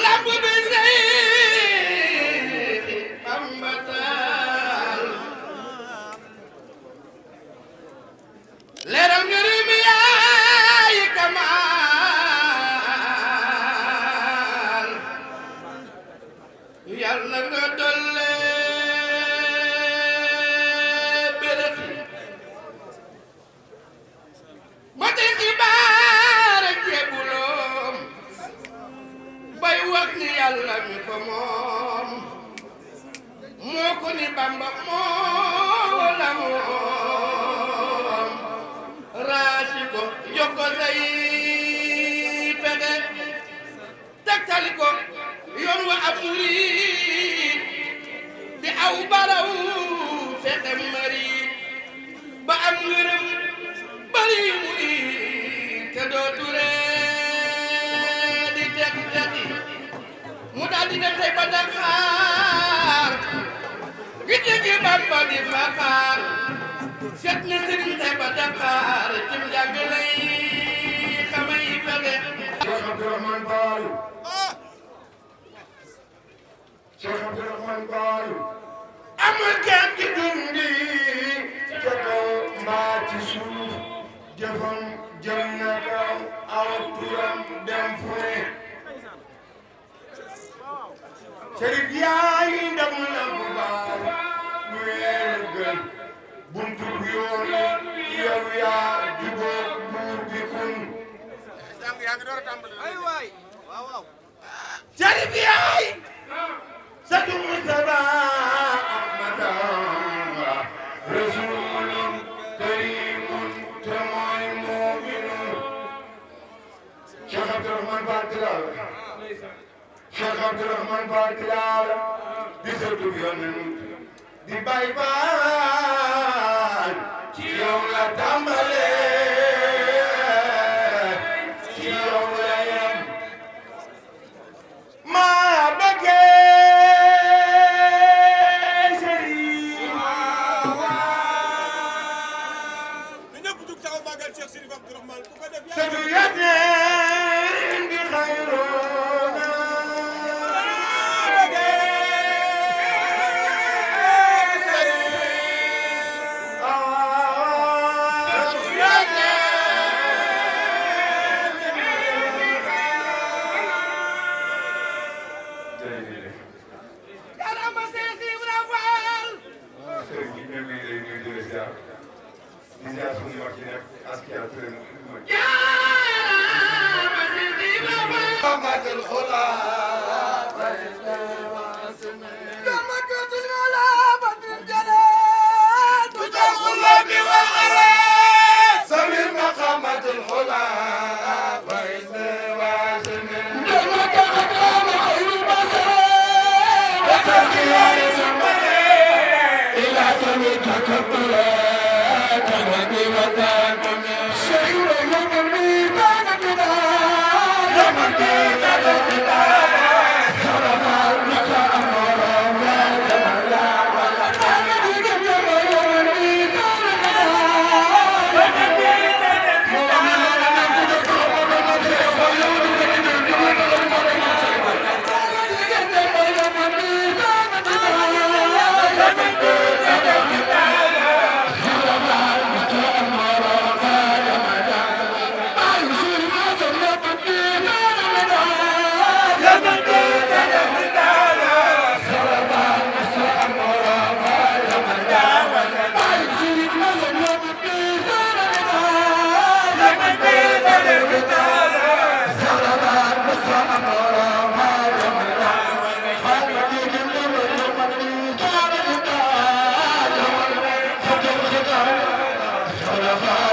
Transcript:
lamb bi sey ambatal leeral nga réew mi yaay kamaal yàlla nga dolle bërëx ma tey xibaar ak jébuloom bay wax ni yàlla mi ko moom moo ko ni Bamba moo la moom raasi ko jox ko say pexe tegtali ko yoon wa ab murid di aw baraw fexe marit ba am ngërëm bari murid te dootu ree di tekki mu daal di dem tey ba Dakar gi jegi Bamba di faxaar seet na sëriñ tey ba Dakar cim jàng lay xamay fexe Cheikh Abdourahmane Baalu Cheikh Abdourahmane Baalu amul kenn ki dundi ca kaw mbaa ci suuf jëfam jëm na kaw aw turam dem fu ne Cherif yaay ndam la bu baax ñu weer gën buntu bu yoon yow yaa jubóo buur bi kun Cherif yaay satu Mustafa Ahmada rasulun karimun te mooy mu'minun Cheikh Abdourahmane Bartilal Cheikh Abdourahmane Bartilal di sëtu Yonent di bay baay ci yow la tàmbalee ci yow la yem maa bëggee Sëriñ sëtu Yonent di xayroona Bye.